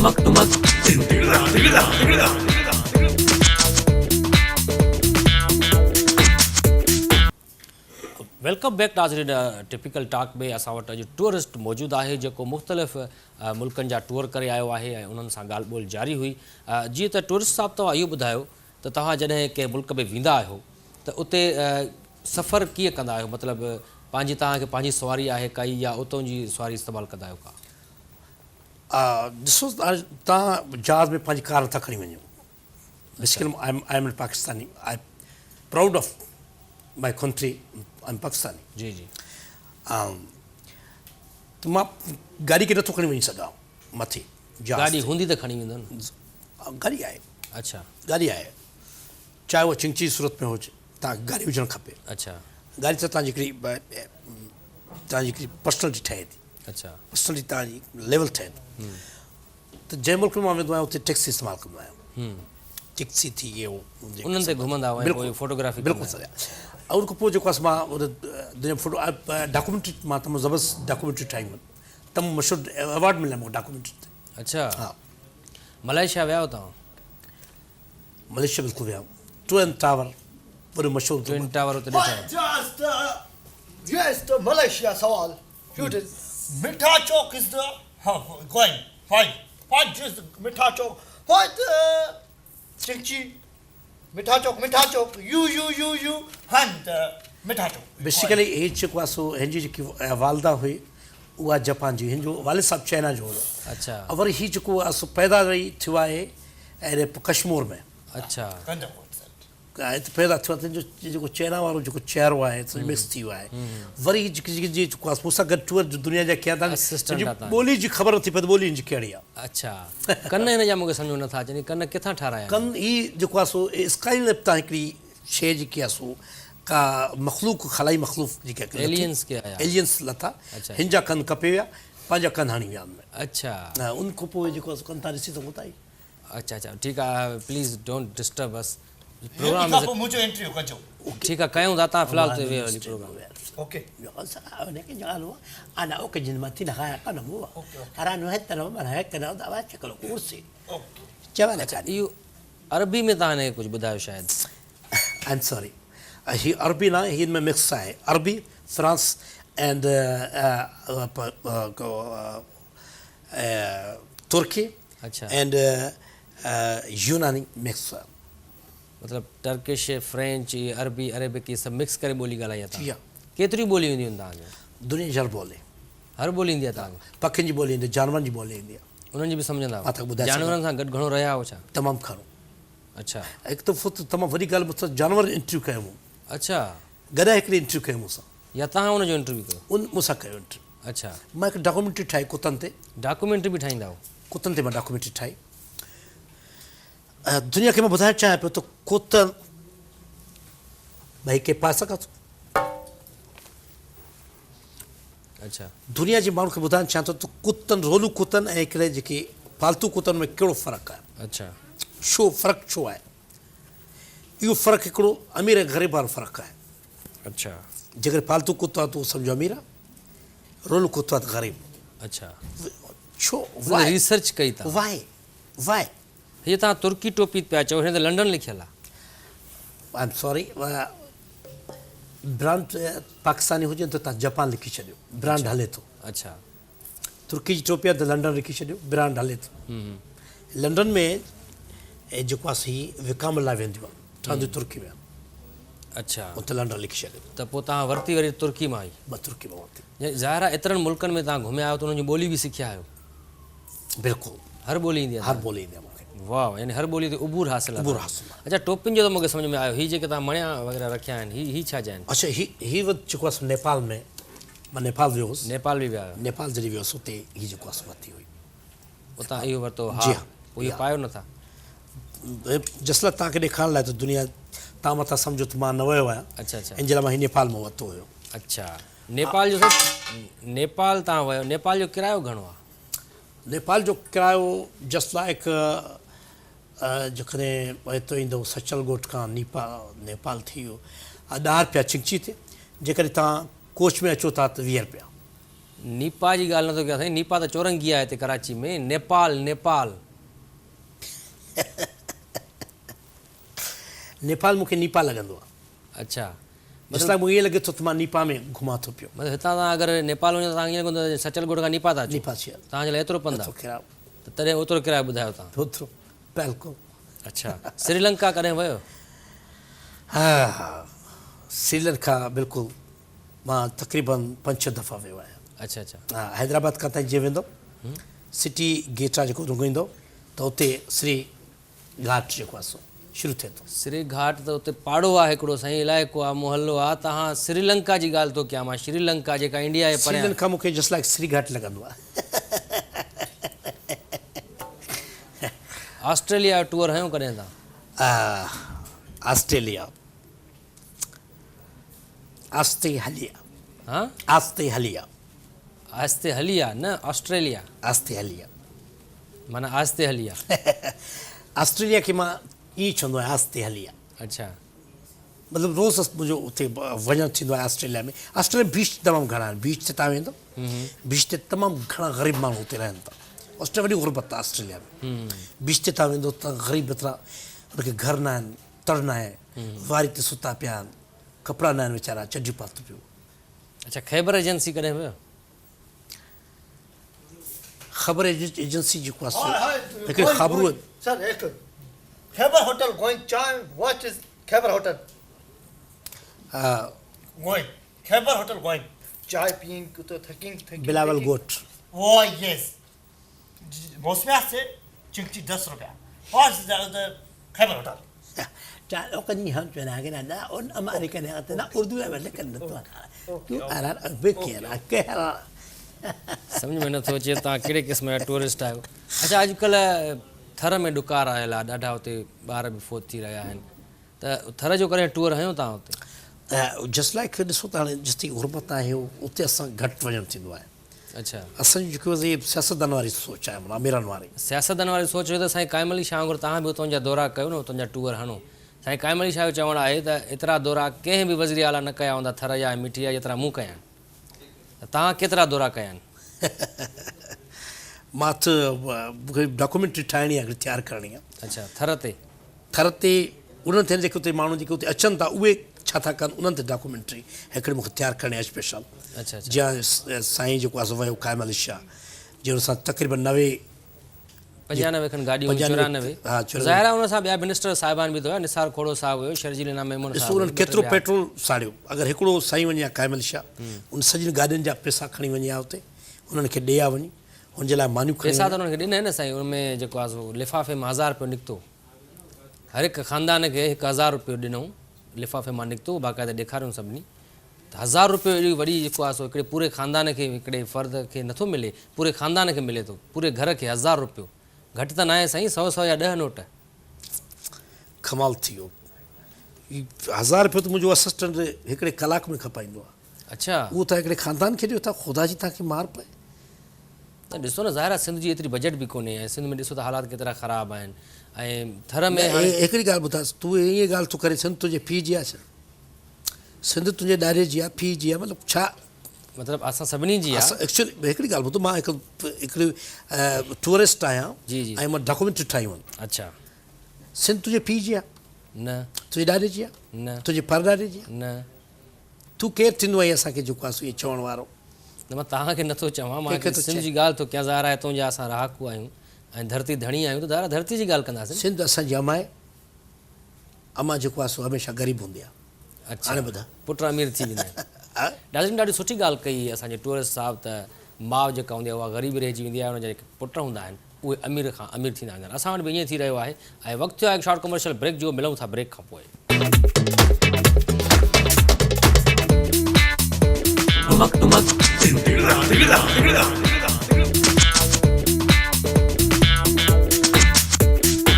ٽمڪ ٽمڪ. Welcome back ناظرين typical talk ۾ اسان وٽ اڄ ٽوئرسٽ موجود آهي جيڪو مختلف ملڪن جا ٽوئر ڪري آيو آهي ۽ انهن سان ڳالهه ٻولهه جاري هئي جيئن ته ٽوئرسٽ صاحب توهان اهو ٻڌايو ته توهان جڏهن ڪنهن ملڪ ۾ ويندا آهيو ته اتي سفر ڪيئن ڪندا آهيو مطلب پنهنجي توهان کي پنهنجي سواري آهي ڪائي يا اتون جي سواري استعمال ڪندا آهيو ڪا؟ ڏسو توهان جهاز ۾ پنهنجي ڪار نٿا کڻي وڃو basically I am an Pakistani I proud of my country I am Pakistani جي جي ته مان گاڏي کي نٿو کڻي وڃي سگهان مٿي گاڏي هوندي ته کڻي ويندو نه گاڏي آهي اڇا گاڏي آهي چاهي اها چنگچي جي صورت ۾ هجي توهان کي گاڏي هجڻ کپي اڇا گاڏي ته توهان جي هڪڙي توهان جي هڪڙي پرسنلٽي ٺهي ٿي اڇا پرسنلٽي توهان جي ليول ٺهي ٿو ته جنهن ملڪ ۾ مان ويندو آهيان اتي ٽيڪسي استعمال ڪندو آهيان ٽيڪسي ٿي ويو انهن تي گهمندا آهيو ۽ فوٽوگرافي بلڪل سر ان کان پوء جيڪو آهي مان دنيا فوٽو ڊاڪومينٽري مان تمام زبردست ڊاڪومينٽري ٺاهيون آهن تمام مشهور ايوارڊ مليا مون کي ڊاڪومينٽري تي اڇا ها ملائيشيا ويا آهيو توهان؟ ملائيشيا بلڪل ويا آهيون ٽوئن ٽاور وڏو مشهور ٽوئن ٽاور اتي ڏٺو Yes, the Malaysia سوال Mitha Chowk is the going fine fine just Mitha Chowk why the Chingchi Mitha Chowk Mitha Chowk you you you you هن the Mitha Chowk basically هي جيڪو آهي سو هن جي جيڪي والده هئي اها جپان جي هن جو والد صاحب چائنا جو هيو اڇا وري هي جيڪو آهي سو پيدا وري ٿيو آهي اهڙي ڪشمور ۾ اڇا هت پيدا ٿيو آهي تنهن جو جيڪو چائنا وارو جيڪو چهرو آهي سو مڪس ٿي ويو آهي وري هي جيڪي جيڪو آهي مون سان گڏ ٽوئر جو دنيا جا ڪيا ٿا ٻولي جي خبر نٿي پئي ته ٻولي هن جي ڪهڙي آهي اڇا ڪن هن جا مونکي سمجهه ۾ نٿا اچن هي ڪن ڪٿان ٺارايا ڪن هي جيڪو آهي سو اسڪائي ليب تان هڪڙي شيء جيڪي آهي سو ڪا مخلوق خلائي مخلوق جيڪي ايلينس ڪي آيا ايلينس لٿا هن جا ڪن ڪپي ويا پنهنجا ڪن هڻي ويا ان ۾ اڇا ان کان پوء جيڪو آهي سو ڪن تان ڏسي سگهو ٿا اڇا اڇا ٺيڪ آ please don't disturb us programme is منهنجو انٽرويو ڪجو ٺيڪ آ ڪيون ٿا تان في الحال ته ويهو هلي پروگرام اوڪي اڇا اهو عربي ۾ تان هن کي ڪجهه ٻڌايو شايد I am sorry هي عربي نه هي ان ۾ مڪس آهي عربي فرانس اينڊ ترڪي اڇا اينڊ يوناني مڪس مطلب ٽرڪش فرينچ عربي عربڪ هي سڀ مڪس ڪري ٻولي ڳالهائي آ جي ها ڪيتريون ٻوليون اينديون آهن توهان کي دنيا جي هر ٻولي هر ٻولي ايندي آهي توهان کي پکين جي ٻولي ايندي آهي جانورن جي ٻولي ايندي آهي انهن جي به سمجهندا آهيو جانورن سان گڏ گهڻو رهيا آهيو ڇا تمام گهڻو اڇا هڪ دفعو ته تمام وڏي ڳالهه مون سان جانور انٽرويو ڪيو مون اڇا گڏهه هڪڙي انٽرويو ڪيو مون سان يا توهان ان جو انٽرويو ڪيو؟ ان مون سان ڪيو انٽرويو. اڇا. مان هڪ ڊاڪيومينٽري ٺاهي ڪتن تي. ڊاڪيومينٽري به ٺاهيندا آهيو؟ ڪتن تي مان ڊاڪيومينٽري ٺاهي. دنيا کي مان ٻڌائڻ چاهيان پيو ته ڪتن ڀائي ڪي پائي سگهان ٿو. اڇا. دنيا جي ماڻهن کي ٻڌائڻ چاهيان ٿو ته ڪتن رولو ڪتن ۽ هڪڙي جيڪي پالتو ڪتن ۾ ڪهڙو فرق آهي. اڇا. ڇو فرق ڇو آهي؟ اهو فرق هڪڙو امير ۽ غريب وارو فرق آهي. اڇا. جيڪڏهن پالتو ڪتو آهي ته اهو سمجهو امير آهي، رولو ڪتو آهي ته غريب. اڇا. ڇو؟ وائي؟ ريسرچ ڪئي توهان. وائي؟ وائي؟ هيء توهان ترڪي ٽوپي پيا چئو، هن تي لنڊن لکيل آهي. I am sorry, brand Pakistani هجي ته توهان جپان لکي ڇڏيو، برانڊ هلي ٿو. اڇا. ترڪي جي ٽوپي آهي ته لنڊن لکي ڇڏيو، برانڊ هلي ٿو. لنڊن ۾ جيڪو آهي سي وڪامڻ لاء وينديون آهن، ٺهنديون ترڪي ۾ آهن. اڇا. اتي لنڊن لکي ڇڏيو. ته پوء توهان ورتي وري ترڪي مان ئي؟ مان ترڪي مان ورتي. يعني ظاهر آهي ايترن ملڪن ۾ توهان گهميا آهيو ته انهن جي ٻولي به سکيا آهيو. بلڪل. هر ٻولي ايندي آهي هر ٻولي ايندي آهي مون کي. واهه يعني هر ٻولي تي عبور حاصل آهي. عبور حاصل آهي. اڇا ٽوپين جو ته مون کي سمجهه ۾ آيو هي جيڪي توهان مڻيا وغيره رکيا آهن هي هي ڇا جا آهن؟ اڇا هي هي جيڪو آهي سو نيپال ۾ مان نيپال ويو هوس. نيپال به ويا آهيو. نيپال جڏهن ويو هوس اتي هي جيڪو آهي سو ورتي هئي. اتان اهو ورتو ها. جي ها. پوء اهو پايو نٿا. جس لاء توهان کي ڏيکارڻ لاء ته دنيا توهان متان سمجهو ته مان نه ويو آهيان. اڇا اڇا. ان جي لاء مان هي نيپال مان ورتو هيو. اڇا نيپال جو سائين نيپال توهان ويو نيپال جو ڪرايو گهڻو آهي؟ نيپال جو ڪرايو جس لائيڪ جيڪڏهن هتو ايندو سچل ڳوٺ کان نيپال ٿي ويو ڏهه رپيا چنگچي تي جيڪڏهن توهان ڪوچ ۾ اچو ٿا ته 20 رپيا. نيپا جي ڳالهه نٿو ڪيان سائين، نيپا ته چورنگي آهي هتي ڪراچي ۾، نيپال نيپال. نيپال مون کي نيپا لڳندو آهي. اڇا. جس لاء مون کي ائين لڳي ٿو ته مان نيپا ۾ گهمان ٿو پيو. مطلب هتان تان اگر نيپال وڃو ته توهان کي ائين لڳندو ته سچل ڳوٺ کان نيپا ٿا اچو. نيپا ٿي. توهان جي لاء ايترو پنڌ آهي. ايترو ڪرايو. ته تڏهن اوترو ڪرايو ٻڌايو توهان. اوترو بلڪل. اڇا سريلنڪا ڪڏهن ويو؟ ها سريلنڪا بلڪل مان تقريبن پنج ڇهه دفعا ويو آهيان. اڇا اڇا. ها حيدرآباد کان تائين جيئن ويندو سٽي گيٽ آ جيڪو رنگيندو ته اتي سري گهاٽ جيڪو آ سو شروع ٿئي ٿو. سري گهاٽ ته اتي پاڙو آ هڪڙو سائين علائقو آ محلو آ تهان سري لنڪا جي ڳالهه ٿو ڪيان مان شري لنڪا جيڪا انڊيا جي سري پريان. لنڪا مون کي جسٽ لائيڪ سري گهاٽ لڳندو آ. آسٽريليا جو ٽوئر هنيو ڪڏهن تهان؟ آسٽريليا آستي هليا. ها؟ آستي هليا. آهستي هليا نه آسٽريليا. آستي هليا. معنيٰ آهستي هليا. آسٽريليا کي مان ائين چوندو آهيان آهستي هليا. اڇا. مطلب روز منهنجو اتي وڃڻ ٿيندو آهي آسٽريليا ۾. آسٽريليا ۾ بيچ تمام گهڻا آهن. بيچ تي تان ويندو بيچ تي تمام گهڻا غريب ماڻهو اتي رهن ٿا. آسٽريليا وڏي غربت آهي آسٽريليا ۾. بيچ تي تان ويندو ته غريب ايترا ان کي گهر نه آهن، تڙ نه آهي، واري تي ستا پيا آهن، ڪپڙا نه آهن ويچارا چڍيون پاتو پيو. اڇا خيبر ايجنسي ڪڏهن ويو؟ خبر ايجنسي جيڪو آهي سو هڪڙي خابرو سر هڪ خيبر هوٽل گوئنگ چانهه what is Khyber hotel going Khyber hotel going چانهه پيئنگ ته ٿڪنگ ٿڪنگ بلاول ڳوٺ او يس موسميات سي چنگچي 10 روپيا واٽ از خيبر هوٽل سمجهه ۾ نٿو اچي توهان ڪهڙي قسم جا ٽوئرسٽ آهيو. اڇا اڄڪلهه ٿر ۾ ڏڪار آيل آهي ڏاڍا اتي ٻار به فوت ٿي رهيا آهن ته ٿر جو ڪڏهن ٽوئر هنيو توهان اتي؟ جسٽ لائيڪ ڏسو ته هاڻي جتي غربت آهي اتي اسان گهٽ وڃڻ ٿيندو آهي. اڇا. اسان جي جيڪو هي سياستدان واري سوچ آهي معنيٰ اميرن واري. سياستدان واري سوچ هئي ته سائين قائم علي شاهه وانگر توهان به اتان جا دورا ڪيو نه اتان جا ٽوئر هڻو. سائين قائم علي شاهه جو چوڻ آهي ته ايترا دورا ڪنهن به وزير اعليٰ نه ڪيا هوندا ٿر جا ۽ مٺي جا جيترا مون ڪيا آهن. ته توهان ڪيترا دورا ڪيا آهن؟ مان ته مون کي ڊاڪيومينٽري ٺاهڻي آهي هڪڙي تيار ڪرڻي آهي. اڇا ٿر تي. ٿر تي انهن تي جيڪي اتي ماڻهو جيڪي اتي اچن ٿا اهي ڇا ٿا ڪن انهن تي ڊاڪيومينٽري هڪڙي مونکي تيار ڪرڻي آهي اسپيشل جيئن سائين جيڪو آهي سو ويو قائم علي شاهه جنهن سان تقريبن نوي پنجانوي کن گاڏيون چورانوي ظاهر آهي ان سان ٻيا منسٽر صاحبان به ته هيا نثار کوڙو صاحب هيو شرجيل انعام ميمڻ صاحب انهن ڪيترو پيٽرول ساڙيو اگر هڪڙو سائين وڃي ها قائم علي شاهه ان سڄين گاڏين جا پيسا کڻي وڃي ها اتي انهن کي ڏي ها وڃي هن جي لاء مانيون کڻي پيسا ته انهن کي ڏنئي نه سائين ان ۾ جيڪو آهي سو لفافي مان هزار رپيو نڪتو هر هڪ خاندان کي هڪ هزار رپيو ڏنئون لفافي مان نڪتو باقاعده ڏيکاريون سڀني ته هزار رپيو ايڏي وڏي جيڪو آهي سو هڪڙي پوري خاندان کي هڪڙي فرد کي نٿو ملي پوري خاندان کي ملي ٿو پوري گهر کي هزار رپيو گهٽ ته ناهي سائين سو سو جا ڏهه نوٽ. ڪمال ٿي ويو هزار رپيو ته منهنجو اسسٽنٽ هڪڙي ڪلاڪ ۾ کپائيندو آهي. اڇا. اهو توهان هڪڙي خاندان کي ڏيو ٿا خدا جي توهان کي مار پئي. نه ڏسو نه ظاهر آهي سنڌ جي ايتري بجيٽ به ڪونهي ۽ سنڌ ۾ ڏسو ته حالات ڪيترا خراب آهن ۽ ٿر ۾ هاڻي. هڪڙي ڳالهه ٻڌاء تون ائين ڳالهه ٿو ڪرين سنڌ تنهنجي پيء جي آهي ڇا؟ سنڌ تنهنجي ڏاڏي جي آهي پيء جي آهي مطلب ڇا؟ مطلب اسان سڀني جي آهي. ايڪچوئلي هڪڙي ڳالهه ٻڌ مان هڪ هڪڙي ٽوئرسٽ آهيان جي جي ۽ مان ڊاڪيومينٽري ٺاهيون آهن. اڇا. سنڌ تنهنجي پيء جي آهي؟ نه. تنهنجي ڏاڏي جي آهي؟ نه. تنهنجي پرڏاڏي جي آهي؟ نه. تون ڪير ٿيندو آهين اسان کي جيڪو آهي سو ائين چوڻ وارو؟ نه مان توهان کي نٿو چوان مان هڪ سنڌ جي ڳالهه ٿو ڪيان ظاهر آهي تنهنجا اسان رهاڪو آهيون ۽ ڌرتي ڌڻي آهيون ته ظاهر آهي ڌرتي جي ڳالهه ڪنداسين. سنڌ اسان جي اما آهي اما جيڪو آهي سو هميشه غريب هوندي آهي. اڇا هاڻي ٻڌاء. پٽ امير ٿي ويندا آهن. ناظرين ڏاڍي سٺي ڳالهه ڪئي اسان جي ٽوئرسٽ صاحب ته ماء جيڪا هوندي آهي اها غريب رهجي ويندي آهي ان جا جيڪي پٽ هوندا آهن اهي امير کان امير ٿيندا ويندا آهن. اسان وٽ به ائين ٿي رهيو آهي ۽ وقت ٿيو آهي هڪ شارٽ ڪمرشل بريڪ جو ملون ٿا بريڪ کان پوء. ٽمڪ ٽمڪ.